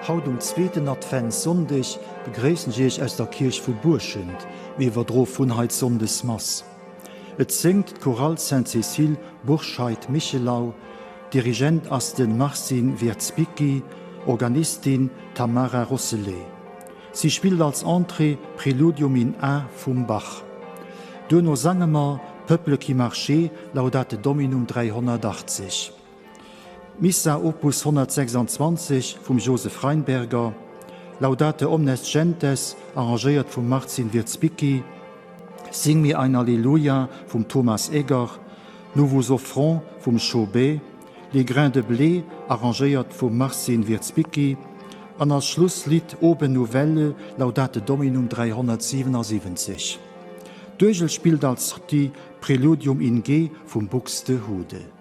Haut um zweeten Adventssonndeg begréissen ech Iech aus der Kierch vu Buerschent. Mir iwwerdroe vun hei d'Sonndesmass. Et séngt d'Chorale Sainte-Cécile Bourscheid-Michelau, Dirigent ass de Marcin Wierzbicki, Organistin d'Tamara Rosselet. Si spillt als Entrée Preludium in A vum Bach. Duerno sange mer Peuple qui marchez, Laudate Dominum 380. D'Missa Opus 126 vum Joseph Rheinberger, Laudate omnes gentes, arrangéiert vum Marcin Wierzbicki, Sing mir ein Alleluia vum Thomas Egger, Nous vous offrons vum Chaubet, Les grains de blé, arrangéiert vum Marcin Wierzbicki, an als Schlusslidd Aube nouvelle, Laudate Dominum 377. D'Uergel spillt als Sortie Preludium in G vum Buxtehude.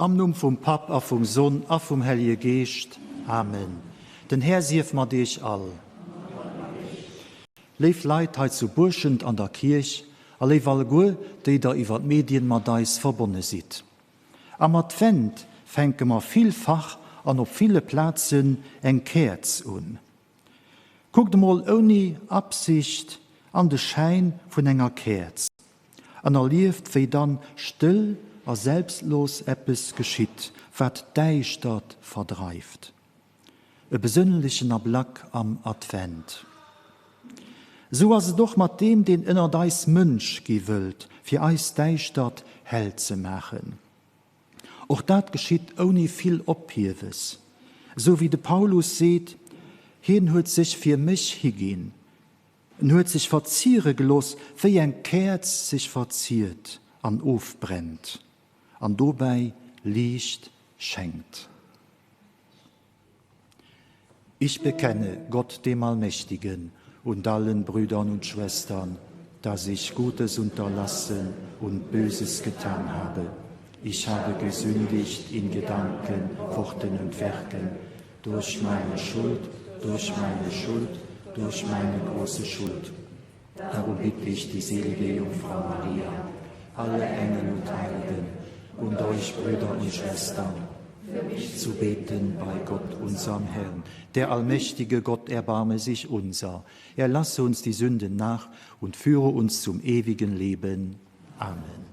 Am Numm vum Papp a vum Sonn a vum Hellje Geescht. Amen. Den Här sief mat iech all. Léif Leit hei zu Buerschent an der Kierch a léif alleguer, déi der iwwer d'Medien mat eis verbonne sidd. Am Advent fänke mer villfach an op ville Plazen eng Käerz un. Kuckt emol ouni Absicht an de Schäin vun enger Käerz an erlieft wéi dann stëll a selbstlos eppes geschitt, wat d'Däischtert verdreift. E besënnlechen Ablack am Advent. Esou ass et och mat deem, deen ënnert eis Mënsch gi wëllt, fir eis Däischtert hell ze maachen. Och dat geschitt ouni vill Ophieves, esou wéi de Paulus seet, Hien huet sech fir mech higinn, en huet sech verziere gelooss, wéi eng Käerz sech verziert an ofbrennt an dobäi Liicht schenkt. Ich bekenne Gott dem Allmächtigen und allen Brüdern und Schwestern, dass ich Gutes unterlassen und Böses getan habe. Ich habe gesündigt in Gedanken, Worten und Werken, durch meine Schuld, durch meine Schuld, durch meine große Schuld. Darum bitte ich die selige Jungfrau Maria, alle Engel und Heiligen und euch Brüder und Schwestern, zu beten bei Gott, unserem Herrn. Der allmächtige Gott erbarme sich unser. Er lasse uns die Sünden nach und führe uns zum ewigen Leben. Amen.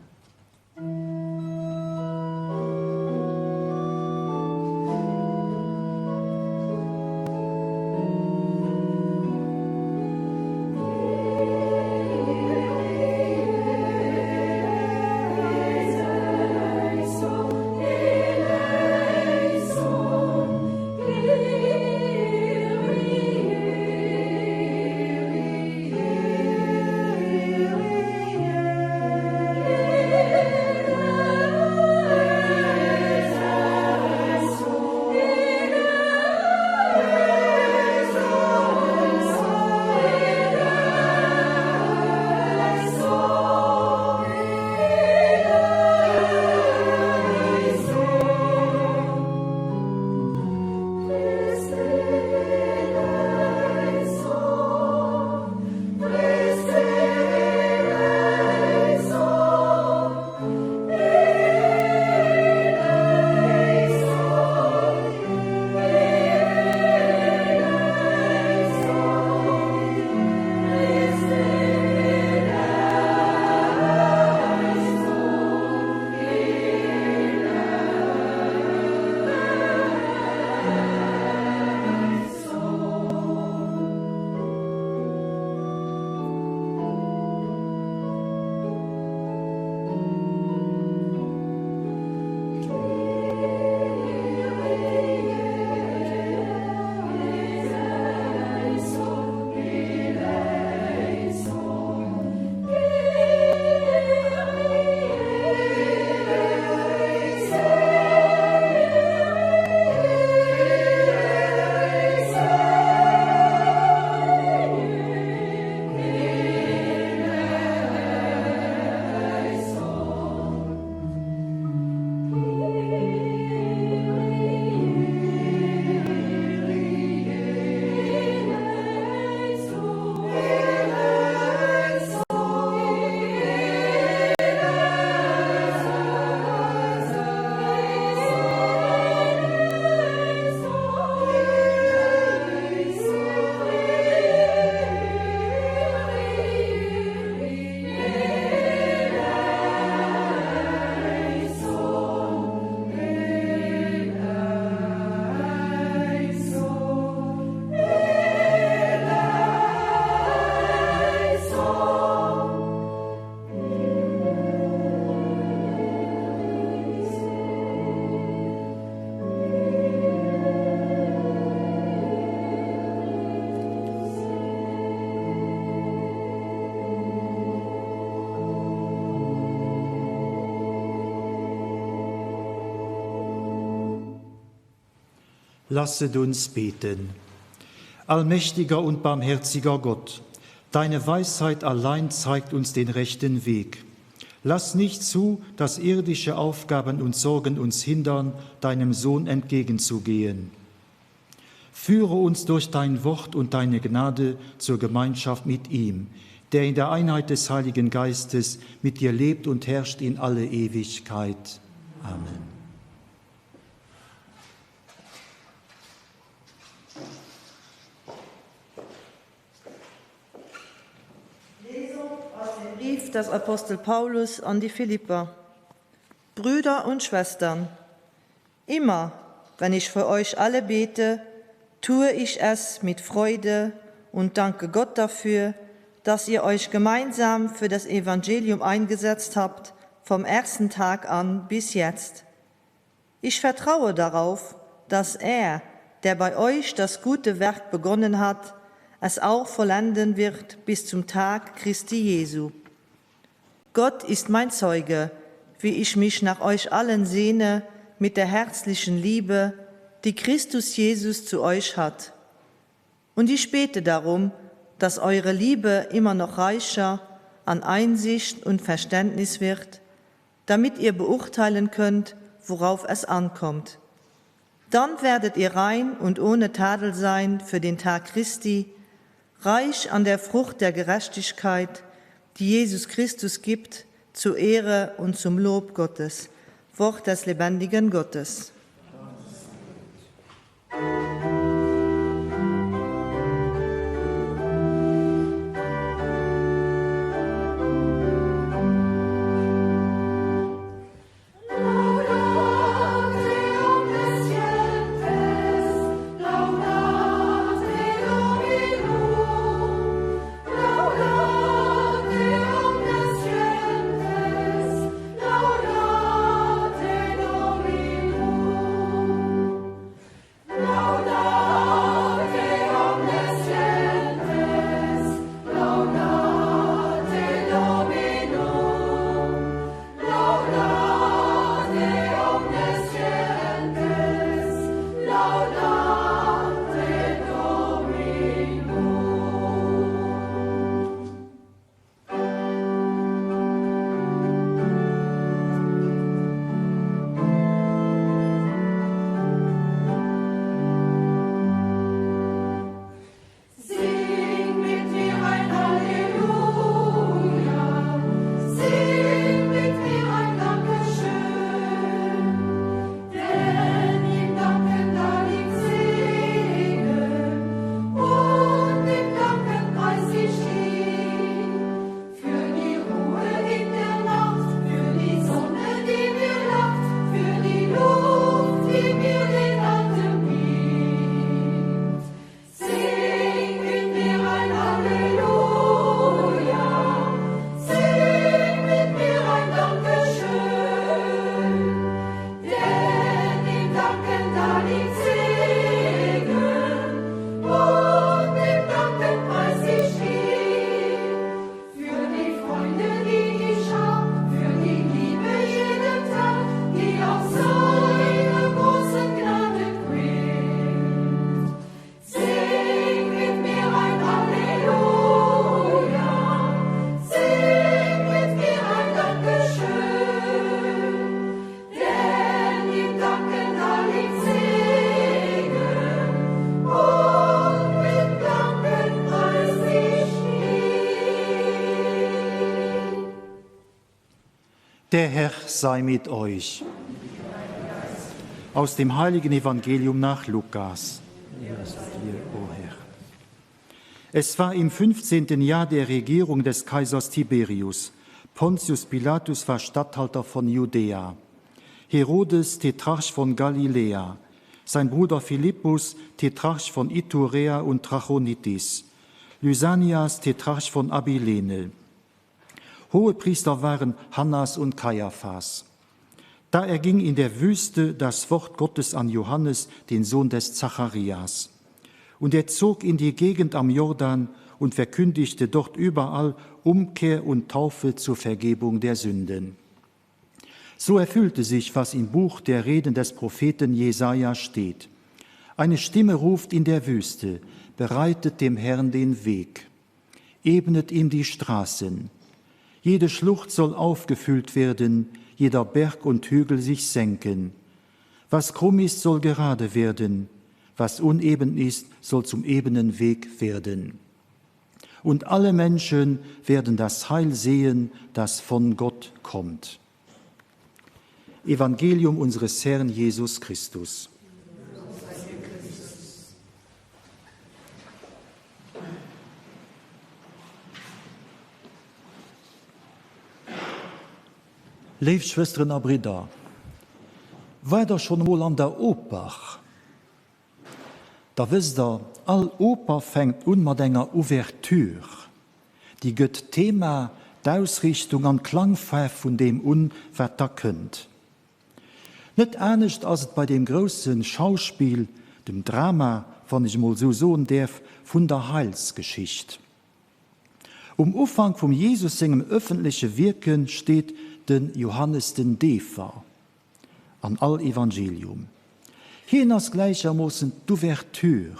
Lasset uns beten. Allmächtiger und barmherziger Gott, deine Weisheit allein zeigt uns den rechten Weg. Lass nicht zu, dass irdische Aufgaben und Sorgen uns hindern, deinem Sohn entgegenzugehen. Führe uns durch dein Wort und deine Gnade zur Gemeinschaft mit ihm, der in der Einheit des Heiligen Geistes mit dir lebt und herrscht in alle Ewigkeit. Amen. Lesung aus dem Brief des Apostel Paulus an die Philipper. Brüder und Schwestern, immer, wenn ich für euch alle bete, tue ich es mit Freude und danke Gott dafür, dass ihr euch gemeinsam für das Evangelium eingesetzt habt, vom ersten Tag an bis jetzt. Ich vertraue darauf, dass er, der bei euch das gute Werk begonnen hat, es auch vollenden wird bis zum Tag Christi Jesu. Gott ist mein Zeuge, wie ich mich nach euch allen sehne mit der herzlichen Liebe, die Christus Jesus zu euch hat. Und ich bete darum, dass eure Liebe immer noch reicher an Einsicht und Verständnis wird, damit ihr beurteilen könnt, worauf es ankommt. Dann werdet ihr rein und ohne Tadel sein für den Tag Christi, reich an der Frucht der Gerechtigkeit, die Jesus Christus gibt, zur Ehre und zum Lob Gottes. Wort des lebendigen Gottes. Der Herr sei mit euch. Aus dem heiligen Evangelium nach Lukas. Es war im 15. Jahr der Regierung des Kaisers Tiberius. Pontius Pilatus war Statthalter von Judäa. Herodes Tetrarch von Galiläa, sein Bruder Philippus Tetrarch von Iturea und Trachonitis, Lysanias Tetrarch von Abilene. Hohepriester waren Hannas und Kaiaphas. Da erging in der Wüste das Wort Gottes an Johannes, den Sohn des Zacharias. Und er zog in die Gegend am Jordan und verkündigte dort überall Umkehr und Taufe zur Vergebung der Sünden. So erfüllte sich, was im Buch der Reden des Propheten Jesaja steht. Eine Stimme ruft in der Wüste, bereitet dem Herrn den Weg, ebnet ihm die Straßen. Jede Schlucht soll aufgefüllt werden, jeder Berg und Hügel sich senken. Was krumm ist, soll gerade werden, was uneben ist, soll zum ebenen Weg werden. Und alle Menschen werden das Heil sehen, das von Gott kommt. Evangelium unseres Herrn Jesus Christus. Léif Schwësteren a Bridder, waart der schonn emol an der Oper? Da wësst der, all Oper fänkt un mat enger Ouverture. Déi gëtt d'Thema, d'Ausriichtung an d'Klangfaarf vun deem un, wat da kënnt. Net anescht ass et bei deem grousse Schauspill, dem Drama, wann ech emol esou soen däerf, vun der Heilsgeschicht. Um Ufank vum Jesus sengem ëffentleche Wierke steet de Johannes den Deefer an all Evangelium. Hien ass gläichermoossen d'Ouverture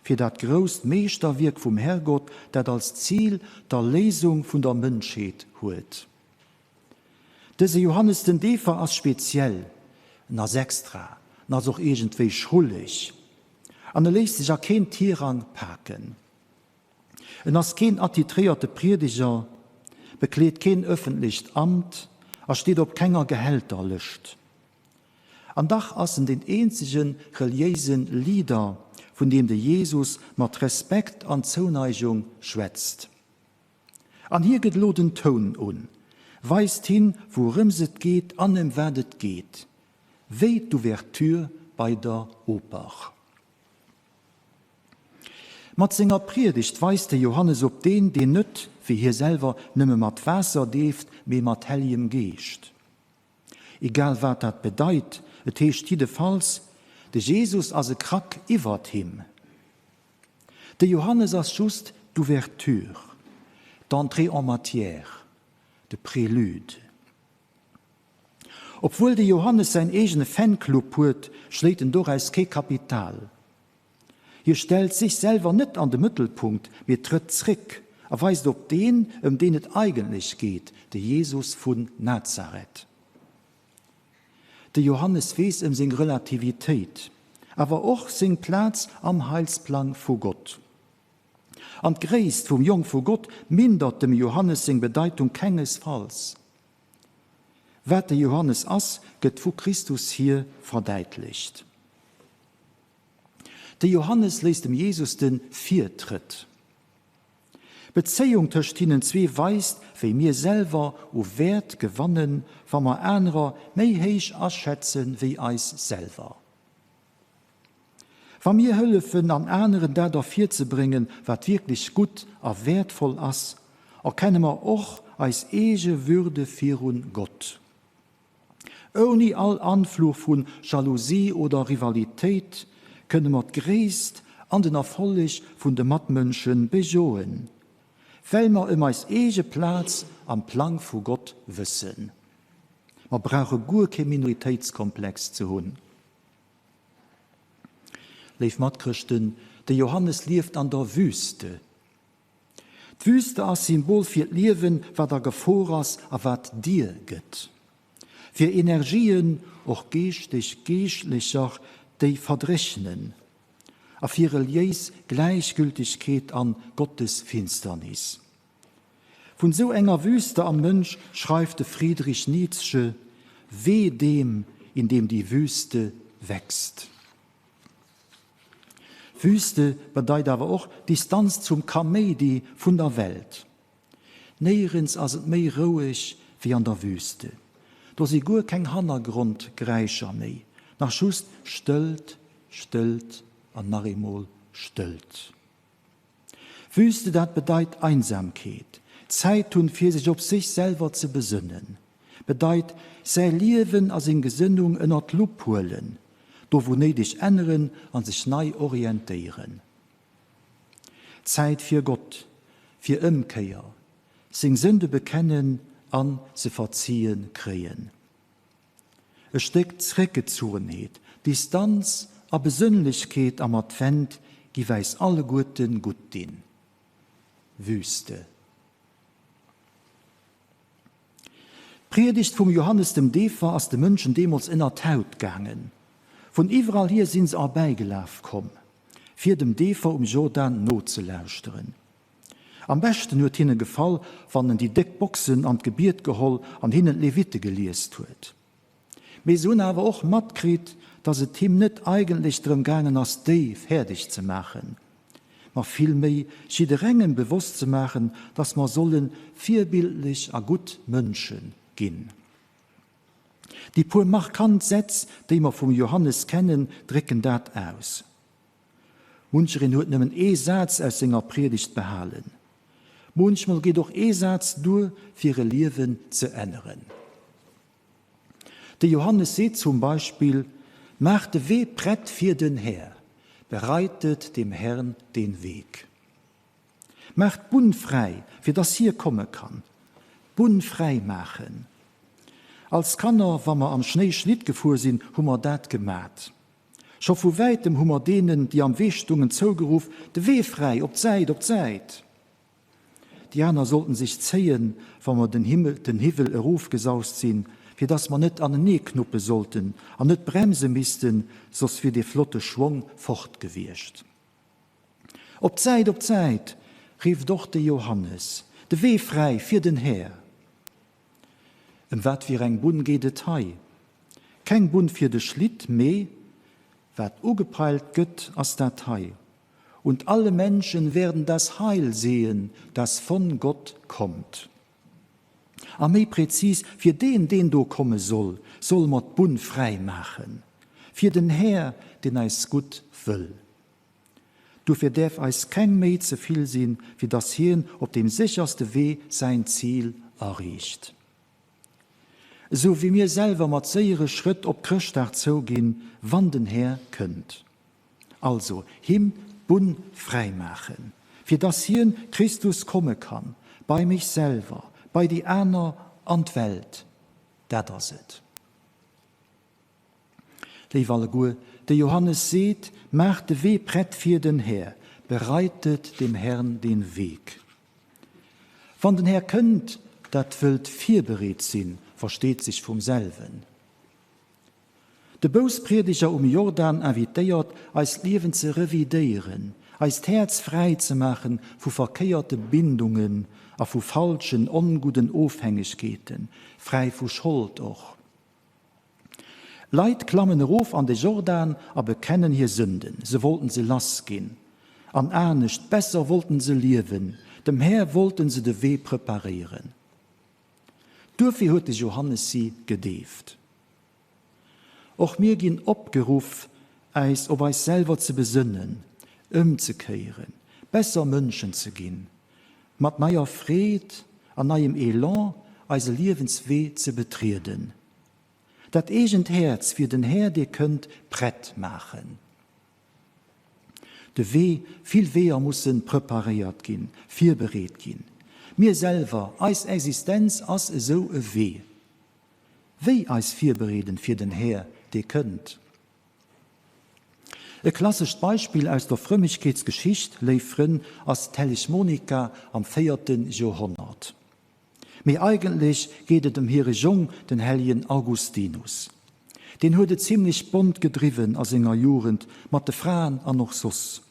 fir dat grousst Meeschterwierk vum Herrgott, dat als Zil d'Erléisung vun der Mënschheet huet. Dëse Johannes den Deefer ass speziell, en ass extra, en ass och iergendwéi schrulleg an e léisst sech a keen Tirang paken. En ass keen attitréierte Priedeger, bekleet keen ëffentlecht Amt a steet op kenger Gehälterlëscht. An dach ass en deen eenzege reliéise Leader, vun deem de Jesus mat Respekt an Zouneigung schwätzt. An hie gëtt elo den Toun un, weist hin, wourëms et geet an ëm wat et geet, wéi d'Ouverture bei der Oper. Mat senger Priedegt weist de Johannes op deen, deen net, wéi hie selwer, nëmme mat Waasser deeft, mee mat Hellegem Geescht. Egal wat dat bedeit, et heescht jiddefalls, de Jesus ass e Krack iwwert him. De Johannes ass just d'Ouverture, d'Entrée en matière, de Prélude. Obwuel de Johannes säin eegene Fanclub huet, schléit en doraus kee Kapital. Hie stellt sech selwer net an de Mëttelpunkt, mee trëtt zréck a weist op deen, ëm deen et eigentlech geet, de Jesus vun Nazareth. De Johannes weess ëm seng Relativitéit, awer och seng Plaz am Heilsplang vu Gott. An d'Gréisst vum Jong vu Gott mindert dem Johannes seng Bedeitung kengesfalls. Wat de Johannes ass, gëtt vu Christus hier verdäitlecht. De Johannes léisst dem Jesus de Virtrëtt. D'Bezéiung tëscht hinnen zwee weist, wéi mir selwer u Wäert gewannen, wa mer anerer méi héich aschätze wéi eis selwer. Wa mir hëllefen an aneren dat ervirzebréngen, wat wierklech gutt a wäertvoll ass, erkenne mer och eis eege Würde virun Gott. Ouni all Anfluch vu Jalousie oder Rivalitéit kënne mer d'Gréisst an den Erfolleg vun de Matmënsche bejoen, well mer ëm eis eege Plaz am Plang vu Gott wëssen. Mer brauche guer kee Minoritéitskomplex ze hunn. Léif Matchrëschten, de Johannes lieft an der Wüste. D'Wüste ass Symbol fir d'Liewen, wat a Gefor ass a wat dier gëtt. Fir Energien, och geeschteg, geeschtlecher, déi verdréchnen. A fir reliéis Gläichgültegkeet an Gottesfinsternis. Vun sou enger Wüste am Mënsch schreift de Friedrich Nietzsche, Weh dem, in dem die Wüste wächst. Wüste bedeit awer och Distanz zum Kaméidi vun der Welt. Néierens ass et méi roueg wéi an der Wüste. Do si guer keng Hannergrondgeräischer méi, nach just Stëllt, Stëllt an nach eemol Stëllt. Wüste, dat bedeit Einsamkeet, Zäit hunn fir sech op sech selwer ze besënnen, bedeit säi Liewen a seng Gesënnung ënnert d'Lupp huelen, do wou néideg änneren an sech nei orientéieren. Zäit fir Gott, fir Ëmkéier, seng Sënde bekennen an se verzie kréien. E Stéck Zréckgezuenheet, Distanz a Besënnlechkeet am Advent giff äis alleguerten gutt dinn. Wüste. D'Priedegt vum Johannes dem Deefer ass de Mënschen deemools ënner d'Haut gaangen. Vun iwwerall hier sinn se erbäigelaf komm, fir dem Deefer um Jordan nozelauschteren. Am beschten huet hinne gefall, wann en déi déck Boxen an d'Gebiet geholl an hinnen d'Levite geliest huet. Mee se hunn awer och matkritt, dass et him net eigentlech drëm gaangen ass, déi fäerdeg ze maachen, ma villméi jidderengem bewosst ze maachen, dass mer solle virbildlech a gutt Mënsche ginn. Déi puer markant Sätz, déi mer vum Johannes kennen, drécken dat aus. Munchereen huet nëmmen ee Saz aus senger Priedegt behalen. Munchmol geet och ee Saz duer, fir e Liewen ze änneren. De Johannes seet zum Beispill, Maacht de Wee prett fir den Här, bereitet dem Herrn den Weg. Maacht d'Bunn fräi, fir dass hie komme kann. D'Bunn fräi maachen. Als Kanner, wa mer am Schnéi Schlitt gefuer sinn, hu mer dat gemat. Scho vu wäitem hu mer deenen, déi am Wee stungen, zougeruff, De Wee fräi! Op d'Säit! Op d'Säit! Déi aner sollten sech zéien, wa mer den Himmel, den Hiwwel erofgesaust sinn, fir dass mer net aneneeknuppe sollten an net bremse missten, soss wier dee flotte Schwong fort gewiescht. Op d'Säit, op d'Säit! rifft och de Johannes, de Wee fräi fir den Här! Ëm wat fir eng Bunn geet et hei? Keng Bunn fir de Schlitt, mee wat ugepeilt gëtt, ass dat hei, Und alle Menschen werden das Heil sehen, das von Gott kommt. A méi präzis, fir deen, deen do komme soll, solle mer d'Bunn fräi maachen, fir den Här, deen eis gutt wëll. Dofir däerf eis keng Méi ze vill sinn, fir dass hien op deem sécherste Wee säin Zil erreecht. Esou wéi mir selwer mat séiere Schrëtt op Chrëschtdag zouginn, wann den Här kënnt. Also him d'Bunn fräi maachen, fir dass hien, Christus, komme kann, bei mech selwer, bei déi aner, an d'Welt, dat ass et. Léif alleguer, de Johannes seet, Maacht de Wee prett fir den Här, bereitet dem Herrn den Weg. Wann den Här kënnt, dat wëllt virbereet sinn, versteet sech vum selwen. De Bousspriedeger um Jordan invitéiert, eist Liewen ze revidéieren, eist Häerz fräi ze maache vu verkéierte Bindungen a vu falschen, ongudden Ofhängegkeeten, fräi vu Schold och. Leit klammen erof an de Jordan a bekennen hir Sënden, se wollten se lass ginn an anescht, besser wollten se liewen, dem Här wollten se de Wee preparéieren. Duerfir huet de Johannes si gedeeft. Och mir ginn opgeruff, äis op eis selwer ze besënnen, ëmzekéieren, besser Mënschen ze ginn, mat neier Freed an neiem Elan eise Liewenswee ze betrieden. Dat eegent Häerz fir den Här, dee kënnt, prett maachen. De Wee, vill Weeër musse preparéiert ginn, virbereet ginn. Mir selwer, eis Existenz ass esou e Wee. Wéi eis virbereeden fir den Här, dee kënnt. E klassescht Beispill aus der Frëmmegkeetsgeschicht, léif Frënn, ass d'helleg Monika am véierte Joerhonnert. Mee eigentlech geet et ëm hire Jong, den hellegen Augustinus. Deen huet et zimlech bont gedriwwen a senger Jugend, mat de Fraen an och soss.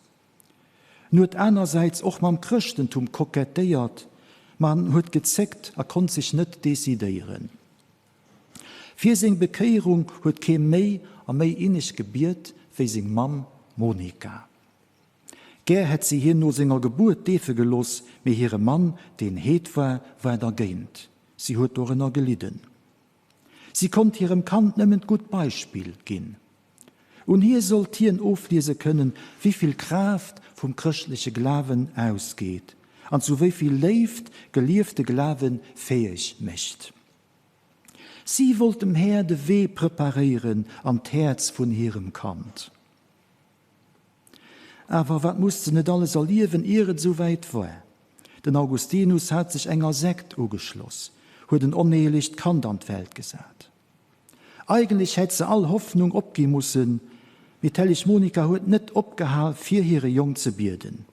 En huet anersäits och mam Chrëschtentum kokettéiert, ma en huet gezéckt a konnt sech net decidéieren. Fir seng Bekéierung huet kee méi a méi inneg gebiet wéi seng Mamm Monika. Gär hätt si hien no senger Gebuert deefe gelooss, mee hire Mann, deen Heed war, war dergéint. Si huet dorënner gelidden. Si konnt hirem Kand nëmmen d'gutt Beispill ginn. Un hir sollt hien ofliese kënnen, wéi vill Kraaft vum chrëschtleche Glawen ausgeet an zu wéi vill Léift geliefte Glawe fäeg mécht. Si wollt dem Här de Wee preparéieren an d'Häerz vun hirem Kand. Awer wat musst se net alles erliewen, ier et esou wäit war. Den Augustinus hat sech enger Sekt ugeschloss, huet en oneelegt Kand an d'Welt gesat. Eigentlech hätt se all Hoffnung opgi mussen, mee d'helleg Monika huet net opgehal fir hire Jong ze bieden.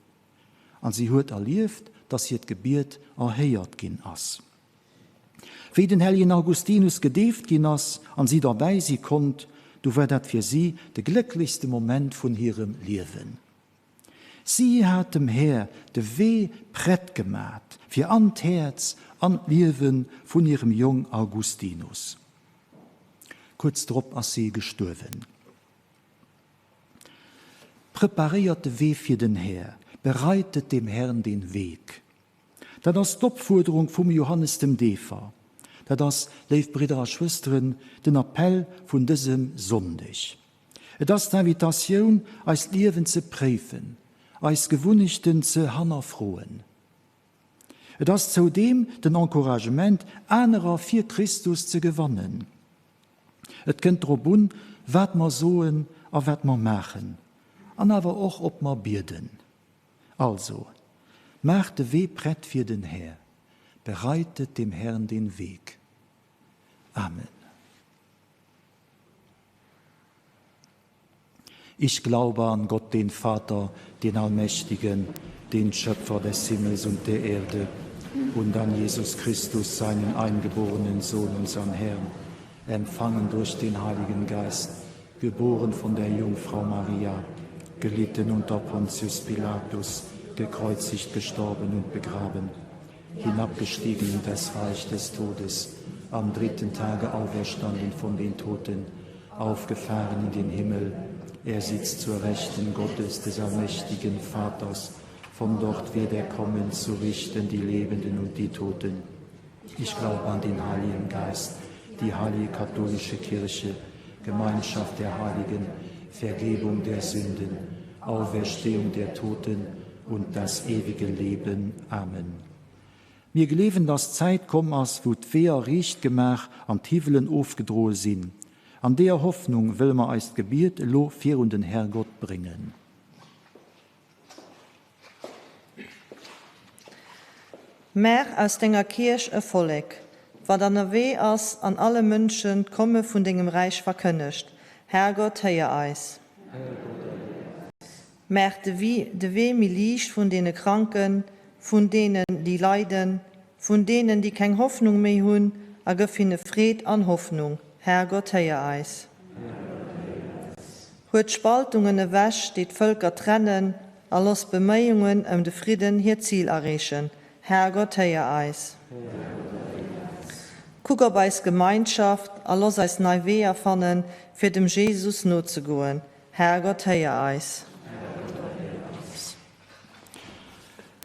An si huet erlieft, dass hiert Gebiet erhéiert ginn ass. Wéi den hellegen Augustinus gedeeft ginn ass an si derbäi si konnt, du war dat fir si de glécklechste Moment vun hirem Liewen. Si hat dem Här de Wee prett gemat fir an d'Häerz an d'Liewe vun hirem Jong Augustinus. Kuerz drop ass si gestuerwen. Preparéiert de Wee fir den Här, bereitet dem Herrn den Weg. Dat ass d'Opfuerderung vum Johannes dem Deefer. Dat ass, léif Bridder a Schwësteren, den Appell vun dësem Sonndeg. Et ass d'Invitatioun, eist Liewen ze préifen, eis Gewunnechten ze hannerfroen. Et ass zoudeem den Encouragement, anerer fir Christus ze gewannen. Et kënnt drop un, wat mer soen a wat mer maachen, an awer och ob mer bieden. Also, maacht de Wee prett fir den Här, bereitet dem Herrn den Weg. Amen. Ich glaube an Gott, den Vater, den Allmächtigen, den Schöpfer des Himmels und der Erde, und an Jesus Christus, seinen eingeborenen Sohn, unseren Herrn, empfangen durch den Heiligen Geist, geboren von der Jungfrau Maria, gelitten unter Pontius Pilatus, gekreuzigt, gestorben und begraben, hinabgestiegen in das Reich des Todes, am dritten Tage auferstanden von den Toten, aufgefahren in den Himmel, er sitzt zur Rechten Gottes des allmächtigen Vaters, von dort wird er kommen zu richten die Lebenden und die Toten. Ich glaube an den Heiligen Geist, die heilige katholische Kirche, Gemeinschaft der Heiligen, Vergebung der Sünden, Auferstehung der Toten und das ewige Leben. Amen. Mir gleewen, dass d'Zäit komm ass, wou d'Weeër riicht gemaach an d'Hiwwelen ofgedroe sinn. An deeër Hoffnung wëlle mer eist Gebiet elo virun den Herrgott bréngen. Maach aus denger Kierch e Vollek, wat ënnerwee ass an alle Mënschen d'Komme vun dengem Räich verkënnegt. Herrgott, héier eis. Maach de Wee méi liicht vun deene Kranken, vun deenen, déi leiden, vun deenen, déi keng Hoffnung méi hunn, a gëff hinne Freed an Hoffnung. Herrgott, héier eis. Huet d'Spaltungen ewech, déi d'Vëlker trennen, a loss d'Beméiungen ëm de Fridden hiert Zil erreechen. Herrgott, héier eis. Kuck op eis Gemeinschaft a loss eis nei Weeër fannen, fir dem Jesus nozegoen. Herrgott, héier eis.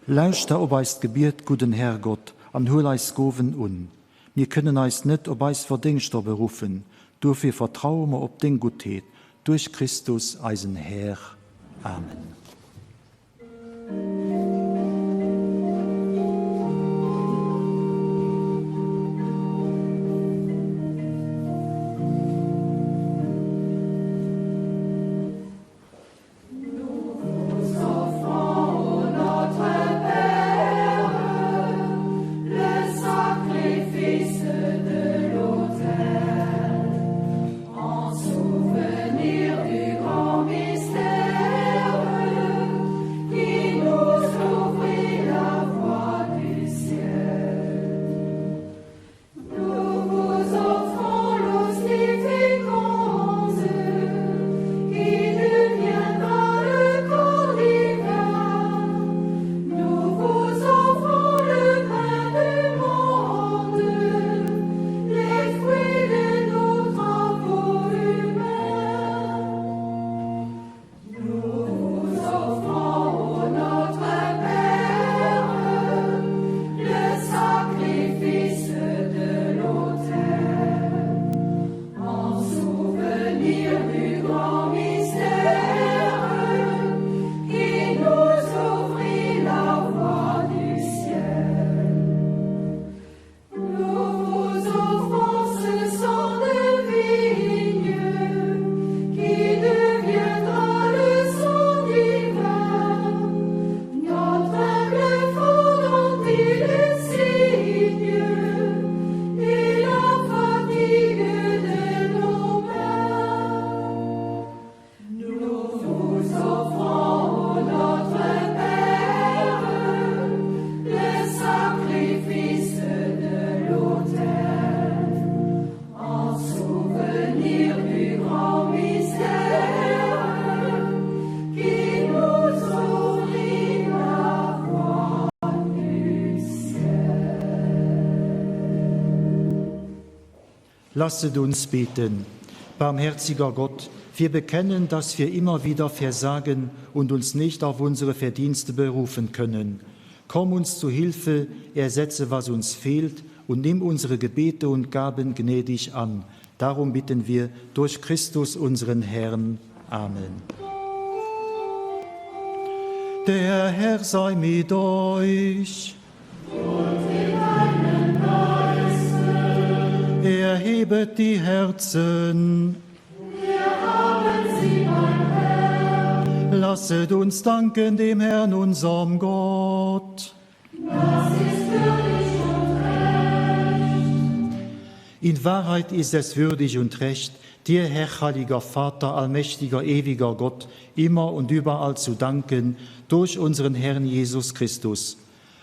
Lauschter op eist Gebiet, gudden Herrgott, an huel eis Gowen un. Mir kënnen eis net op eis Verdéngschter beruffen, duerfir vertraue mer op deng Guttheet, duerch Christus, eisen Här. Amen. Lasset uns beten. Barmherziger Gott, wir bekennen, dass wir immer wieder versagen und uns nicht auf unsere Verdienste berufen können. Komm uns zu Hilfe, ersetze, was uns fehlt, und nimm unsere Gebete und Gaben gnädig an. Darum bitten wir durch Christus unseren Herrn. Amen. Der Herr sei mit euch. Und mit deinem Geiste. Erhebet die Herzen. Wir haben sie beim Herrn. Lasset uns danken dem Herrn, unserem Gott. Das ist würdig und recht. In Wahrheit ist es würdig und recht, dir, Herr, heiliger Vater, allmächtiger, ewiger Gott, immer und überall zu danken durch unseren Herrn Jesus Christus.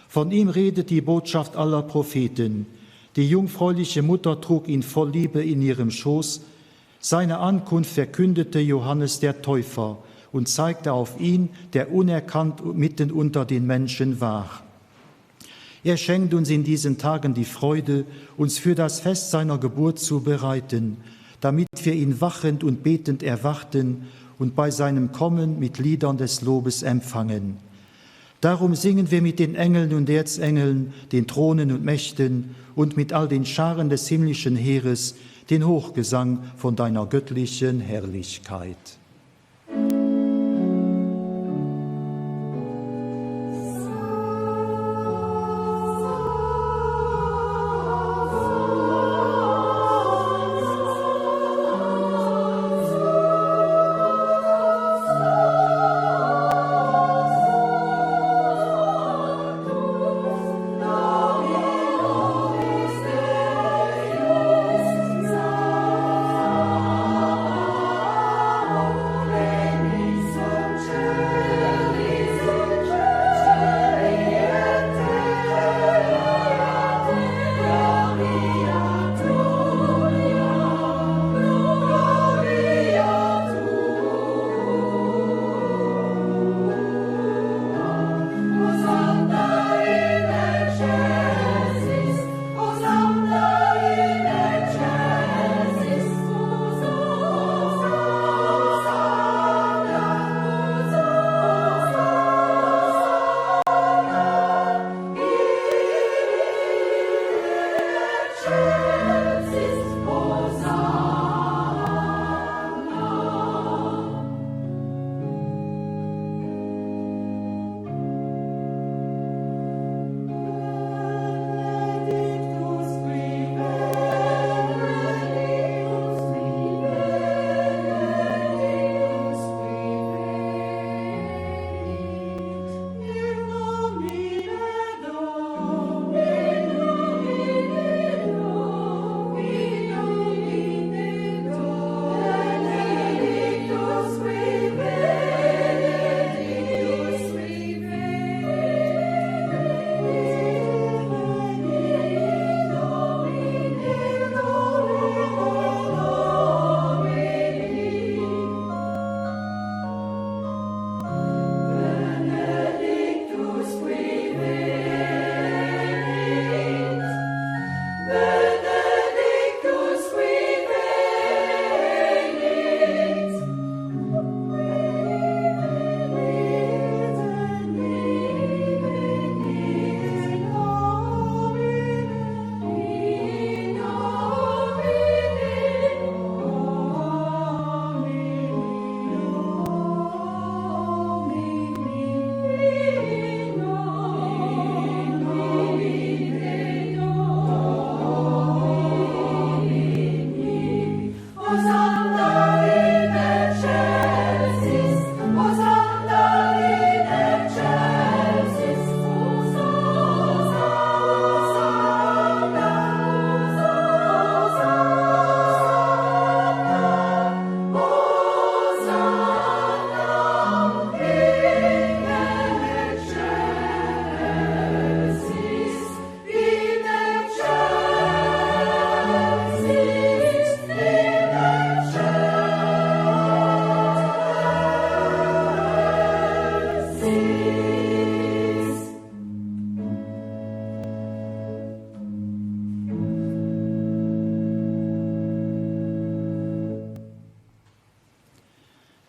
Von ihm redet die Botschaft aller Propheten. Die jungfräuliche Mutter trug ihn voll Liebe in ihrem Schoß. Seine Ankunft verkündete Johannes der Täufer und zeigte auf ihn, der unerkannt mitten unter den Menschen war. Er schenkt uns in diesen Tagen die Freude, uns für das Fest seiner Geburt zu bereiten, damit wir ihn wachend und betend erwarten und bei seinem Kommen mit Liedern des Lobes empfangen. Darum singen wir mit den Engeln und Erzengeln, den Thronen und Mächten und mit all den Scharen des himmlischen Heeres den Hochgesang von deiner göttlichen Herrlichkeit.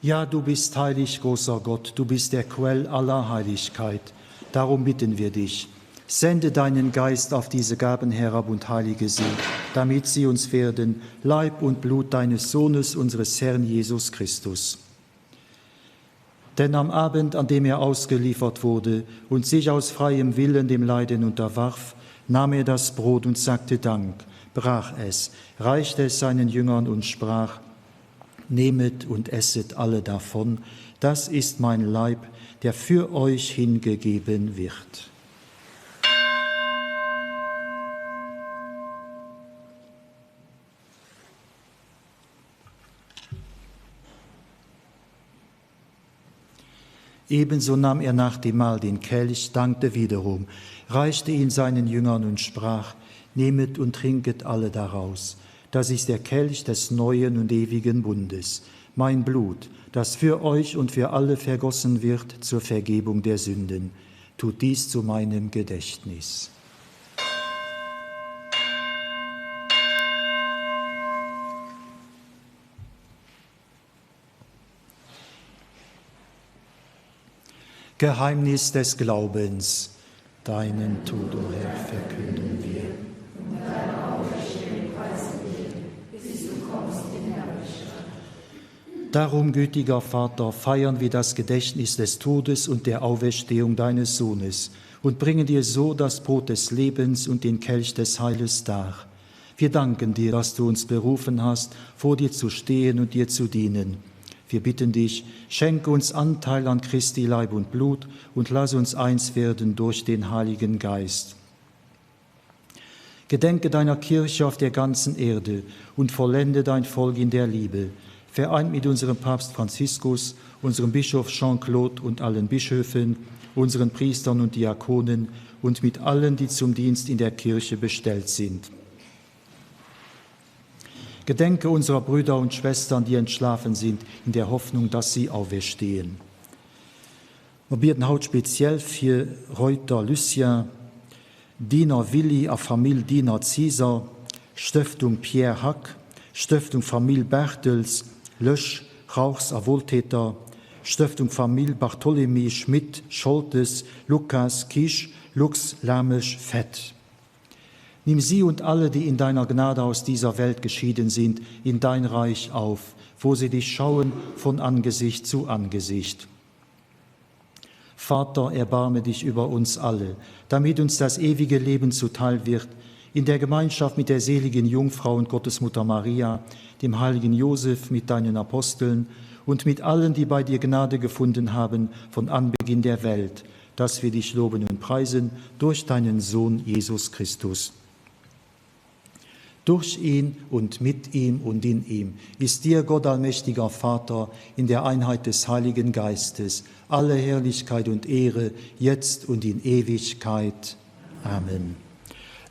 Ja, du bist heilig, großer Gott, du bist der Quell aller Heiligkeit. Darum bitten wir dich, sende deinen Geist auf diese Gaben herab und heilige sie, damit sie uns werden, Leib und Blut deines Sohnes, unseres Herrn Jesus Christus. Denn am Abend, an dem er ausgeliefert wurde und sich aus freiem Willen dem Leiden unterwarf, nahm er das Brot und sagte Dank, brach es, reichte es seinen Jüngern und sprach: Nehmet und esset alle davon, das ist mein Leib, der für euch hingegeben wird. Ebenso nahm er nach dem Mahl den Kelch, dankte wiederum, reichte ihn seinen Jüngern und sprach: Nehmet und trinket alle daraus. Das ist der Kelch des neuen und ewigen Bundes, mein Blut, das für euch und für alle vergossen wird zur Vergebung der Sünden. Tut dies zu meinem Gedächtnis. Geheimnis des Glaubens, deinen Tod, o Herr, verkünden wir. Darum, gütiger Vater, feiern wir das Gedächtnis des Todes und der Auferstehung deines Sohnes und bringen dir so das Brot des Lebens und den Kelch des Heiles dar. Wir danken dir, dass du uns berufen hast, vor dir zu stehen und dir zu dienen. Wir bitten dich, schenke uns Anteil an Christi Leib und Blut und lass uns eins werden durch den Heiligen Geist. Gedenke deiner Kirche auf der ganzen Erde und vollende dein Volk in der Liebe, vereint mit unserem Papst Franziskus, unserem Bischof Jean-Claude und allen Bischöfen, unseren Priestern und Diakonen und mit allen, die zum Dienst in der Kirche bestellt sind. Gedenke unserer Brüder und Schwestern, die entschlafen sind, in der Hoffnung, dass sie auferstehen. Mer bieden haut speziell fir Reuter Lucien, Diener Willy a Famill Diener Cesar, Stëftung Pierre Hack, Stëftung Famill Bartels, Lösch, Rauchs a Wohltäter, Stëftung Famill Bartholemy, Schmit, Scholtes, Lucas, Kisch, Lux, Lamesch, Fett. Nimm sie und alle, die in deiner Gnade aus dieser Welt geschieden sind, in dein Reich auf, wo sie dich schauen von Angesicht zu Angesicht. Vater, erbarme dich über uns alle, damit uns das ewige Leben zuteil wird, in der Gemeinschaft mit der seligen Jungfrau und Gottesmutter Maria, dem heiligen Josef mit deinen Aposteln und mit allen, die bei dir Gnade gefunden haben von Anbeginn der Welt, dass wir dich loben und preisen durch deinen Sohn Jesus Christus. Durch ihn und mit ihm und in ihm ist dir, Gott allmächtiger Vater, in der Einheit des Heiligen Geistes alle Herrlichkeit und Ehre, jetzt und in Ewigkeit. Amen.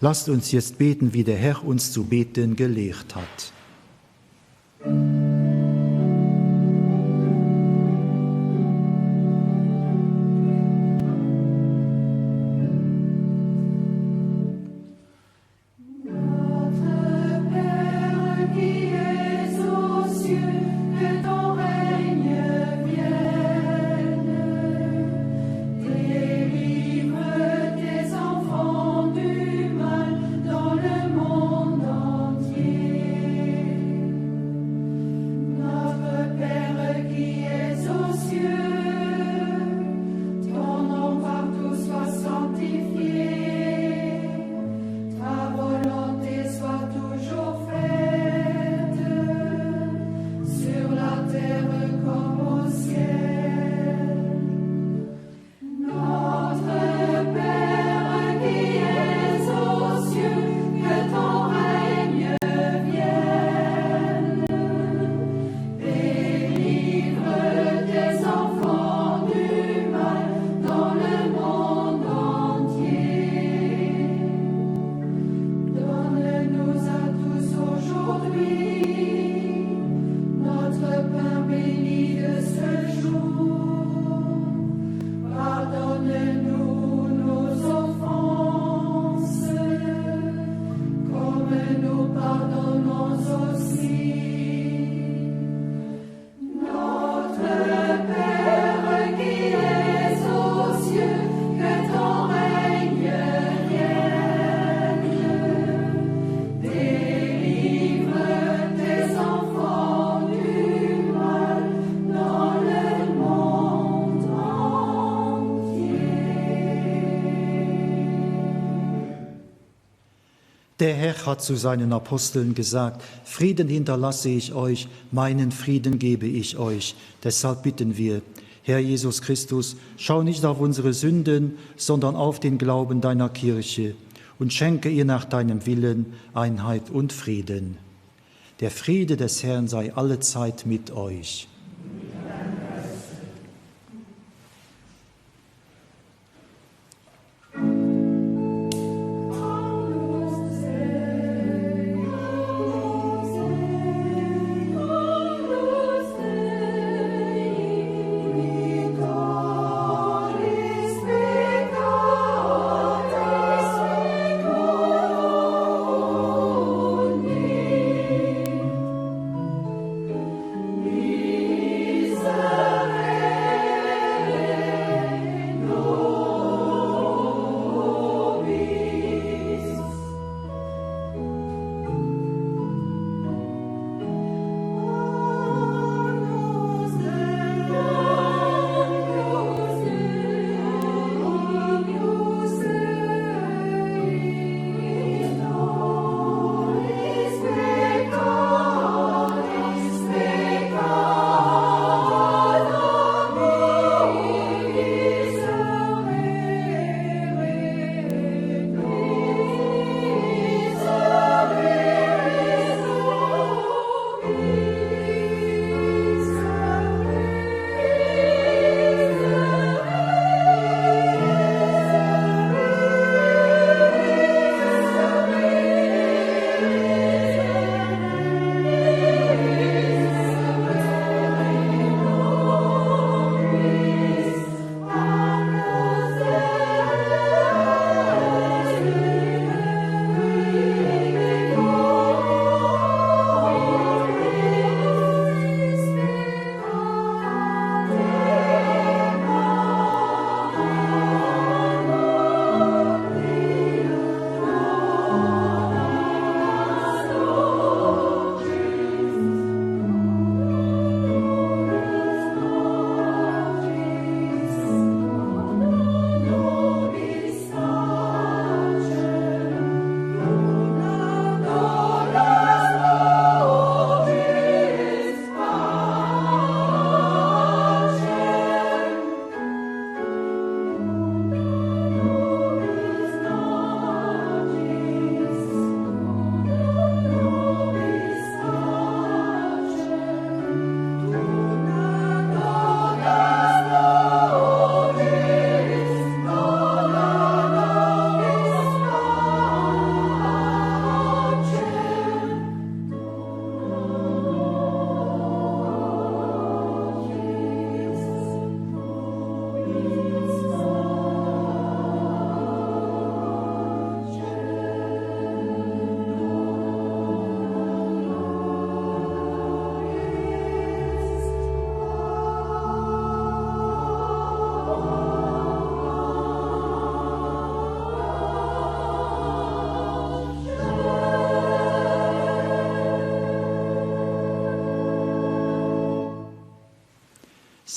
Lasst uns jetzt beten, wie der Herr uns zu beten gelehrt hat. Der Herr hat zu seinen Aposteln gesagt, Frieden hinterlasse ich euch, meinen Frieden gebe ich euch. Deshalb bitten wir, Herr Jesus Christus, schau nicht auf unsere Sünden, sondern auf den Glauben deiner Kirche und schenke ihr nach deinem Willen Einheit und Frieden. Der Friede des Herrn sei allezeit mit euch.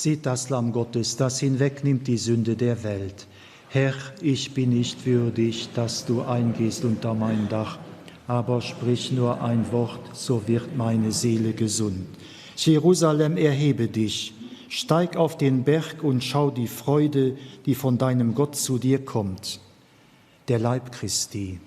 Seht das Lamm Gottes, das hinwegnimmt die Sünde der Welt. Herr, ich bin nicht würdig, dass du eingehst unter mein Dach, aber sprich nur ein Wort, so wird meine Seele gesund. Jerusalem, erhebe dich, steig auf den Berg und schau die Freude, die von deinem Gott zu dir kommt. Der Leib Christi.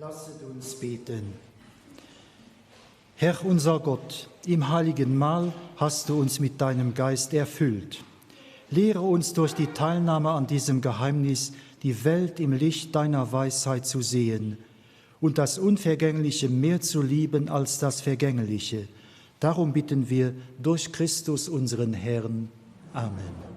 Lasset uns beten. Herr unser Gott, im heiligen Mahl hast du uns mit deinem Geist erfüllt. Lehre uns durch die Teilnahme an diesem Geheimnis, die Welt im Licht deiner Weisheit zu sehen und das Unvergängliche mehr zu lieben als das Vergängliche. Darum bitten wir durch Christus unseren Herrn. Amen.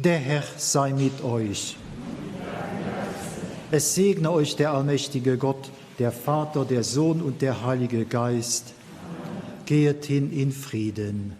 Der Herr sei mit euch. Es segne euch der allmächtige Gott, der Vater, der Sohn und der Heilige Geist. Gehet hin in Frieden.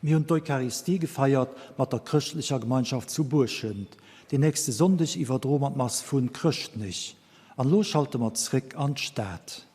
Mir hunn d'Eucharistie gefeiert mat der chrëschtlecher Gemeinschaft zu Buerschent. Den nächste Sonndeg iwwerdroe mer d'Mass vu Chrëschtnech. An elo schalte mer zréck an d'Stad.